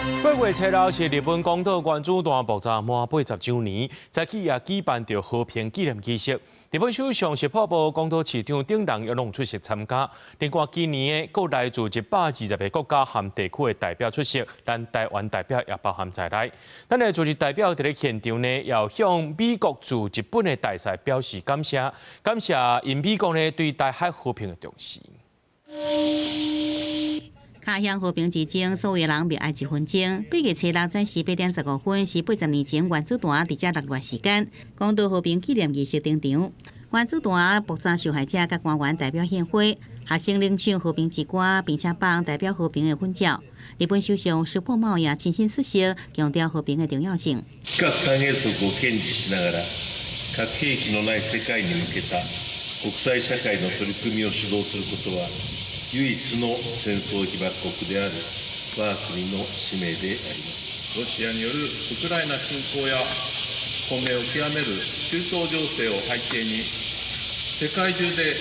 8月初六是日本廣島原子彈爆炸滿80週年，早起也舉辦著和平紀念儀式。日本首相石破茂、廣島市長等人也攏出席參加。另外，今年閣來自120個國家和地區的代表出席，咱台灣代表也包含在內。咱的駐日代表佇咧現場呢，也向美國駐日本的大使表示感謝，感謝𪜶美國呢對台海和平的重視。敲響和平之鐘，所有人默哀一分鐘。8月初六早時8點15分，是80年前原子彈佇遮落落時間。廣島和平紀念儀式登場，原子彈爆炸受害者佮官員代表獻花，學生領唱和平之歌，並且放代表和平的粉鳥。日本首相石破茂也親身出席，強調和平的重要性。非核三原則を堅持しながら、核兵器のない世界に向けた國際社會の取り組みを主導することは、唯一の戦争被爆国である我が国の使命であります。ロシアによるウクライナ侵攻や混迷を極める中東情勢を背景に、世界中で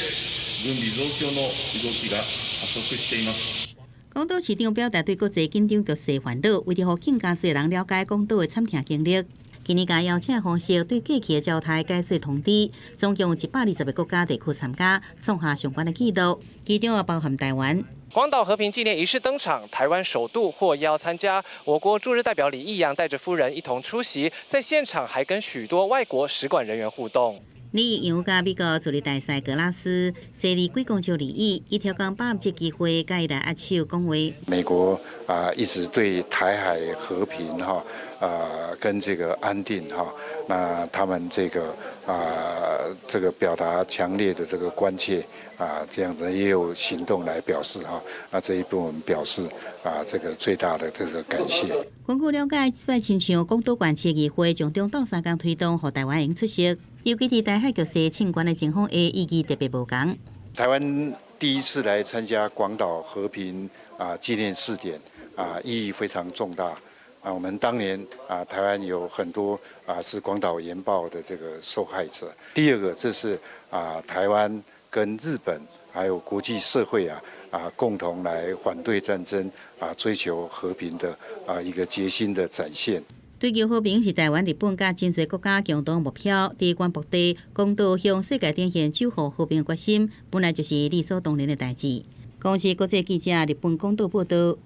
軍備増強の動きが加速しています。廣島市長表達對國際緊張局勢煩惱，為著予更加濟人了解廣島的慘痛經歷，今年共邀請方式對過去的焦態改做通知，總共有120個國家地區參加，創下上懸的紀錄，其中也包含台灣。廣島和平紀念儀式登場，台灣首度獲邀參加。我國駐日代表李義陽帶着夫人一同出席，在現場還跟許多外國使館人員互動。李義陽佮美國駐日大使格拉斯坐佇幾公尺而已，伊提供把握這機會，佮伊來握手講話。美國啊，一直對台海和平哈啊跟這個安定哈，那他們這個啊這個表達強烈的這個關切啊，這樣子也有行動來表示哈，那這一部分表示啊這個最大的這個感謝。根據了解，這擺親像廣島縣市議會將中鬥相共推動，予台灣會出席。尤其佇台海局勢升懸的情況下，意義特別無仝。台灣第一次來參加廣島和平啊紀念釋典啊，意義非常重大啊。我們當年啊，台灣有很多啊是廣島原爆的這個受害者。第二個，這是啊台灣跟日本還有國際社會啊共同來反對戰爭啊，追求和平的啊一個決心的展現。追求和平是台灣、日本佮真濟國家共同目標。佇原爆地廣島向世界展現守護和平的決心，本來就是理所當然的代誌。公視國際記者日本廣島報道。